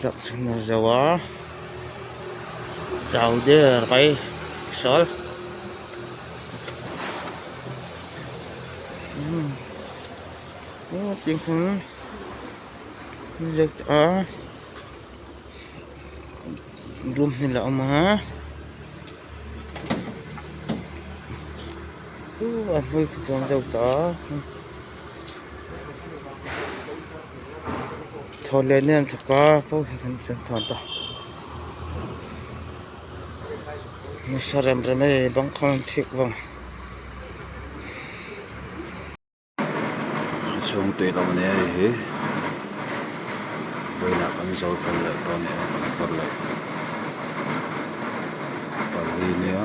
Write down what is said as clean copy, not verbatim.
Thlalak chhun a zo a chau der mai sawl umm tin khan a room hi la awm a a hnuai khi chuan zo ta a. Thawhleh nen an thawk a pawh hi kan chuan thawn ta nasa rem rem e bang khan an thik vang. Chhung tui lam a nia hei hi vawiinah kan zo fel leh tawh a ni a kan phawrh leh pali nia.